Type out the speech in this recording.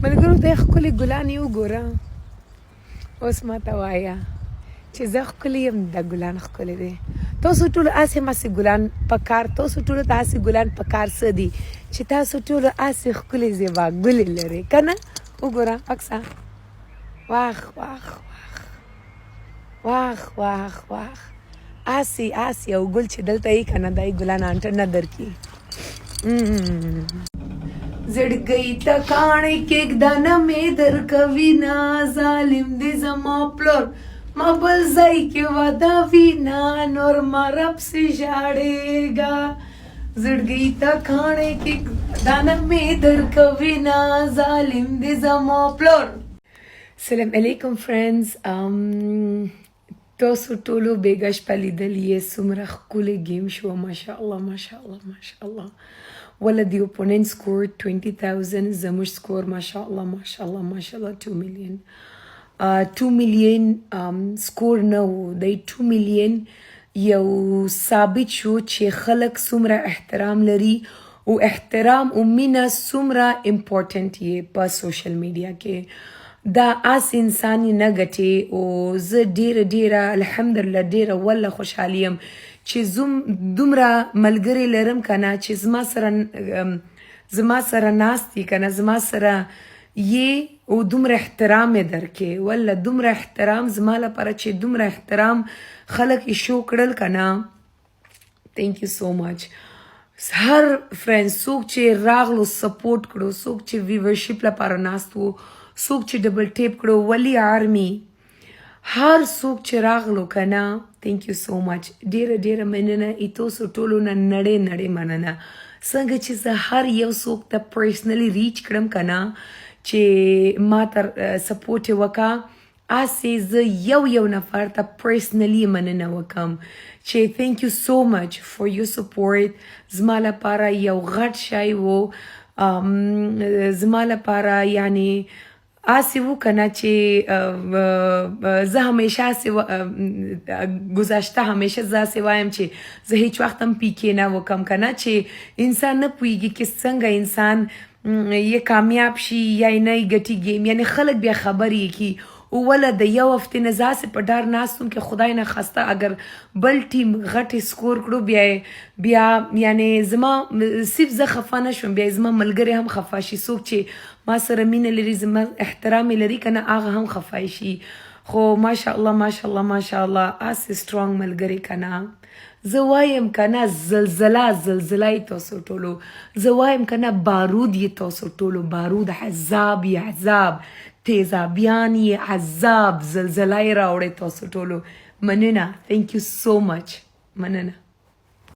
ملګرو، د ښکلي ګلان یې وګوره. اوس ما ته وایه چې زه ښکلې یم، د ګلان ښکلي دي. تاسو ټول هسې مسې ګلان پکار، تاسو ټولو ته هسې ګلان پکار څه دي چې تاسو ټولو هسې ښکلې زیبا ګلې لرئ که نه؟ وګوره اکسا، واخ واخ واخ واخ واخ واخ، هسې هسې یو ګل چې دلته یې که نه، دا یې ګلان انټر نه درکي. زړګی ته کاڼی کېږده، نه مې درکوي نه، ظالم دې زما پلار، ما بل ځای کې واده وینا، نور ما رب سي ژاړېږه. زړګی ته کاڼی کېږده، نه مې درکوي نه، ظالم دې زما پلار. سلام علیکم فرندز. تاسو ټولو بیګا شپه لیدل یې، څومره ښکلی game شو. ماشاءالله، ماشاءالله، ماشاءالله. ولا the opponent scored 20,000، زموږ score ماشاءالله، ماشاءالله، ماشاءالله 2 میلیون. 2 میلیون score نه و، د 2 میلیون یو ثابت شو چې خلک څومره احترام لري او احترام او مینه څومره important یې په social media کې. دا اس انسان یې نه ګټي. او زه ډیره ډیره، الحمدلله، ډیره وله خوشحالي یم چې زوم دومره ملګری لرم کنه چې زما سره ناست دي کنه، زما سره یې او دومره احترام یې درکې. وله دومره احترام زما لپاره چې دومره احترام خلک یې شو کړل کنه. Thank you so much هر friend، څوک چې راغلو support کړو، څوک چې viewership لپاره ناست وو، څوک چې double tap کړو، ولی آرمی، هر څوک چې راغلو کنه، thank you so much. ډیره ډیره مننه ایتوسو ټولو نه، نړۍ نړۍ مننه. څنګه چې زه هر یو څوک ته personally reach کړم کنه چې ما تر support وکا، هسې زه یو یو نفر ته personally مننه وکم چې thank you so much for your support. زما لپاره یو غټ شی وو، زما لپاره یعنی هسې وو کنه چې زه همیشه هسې گذشته همیشه زه هسې وایم چې زه هیڅ وخت هم PK نه وکم کنه، چې انسان نه پوهیږي چې څنګه انسان یې کامیاب شي یا یې نه ګټي game، یعنی خلک بیا خبر یې کی. او وله د یو هفتې نه زه هسې په ډار ناست وم کې خدای نه خواسته اگر بل ټیم غټ score کړو، بیا یعنی زما صرف زه خفه نه شوم، بیا زما ملګری هم خفه شي. څوک چې ما سره مینه لري، زما احترام یې لري کنه، هغه هم خفه شي. خو ماشاءالله، ماشاءالله، ماشاءالله، هسې strong ملګری کنه. زه وایم کنه زلزله زلزله یې تاسو ټولو. زه وایم کنه بارود یې تاسو ټولو، بارود، عذاب یې، عذاب، تیزابیان یې، عذاب، زلزله یې راوړی. تاسو ټولو مننه. Thank you so much، مننه.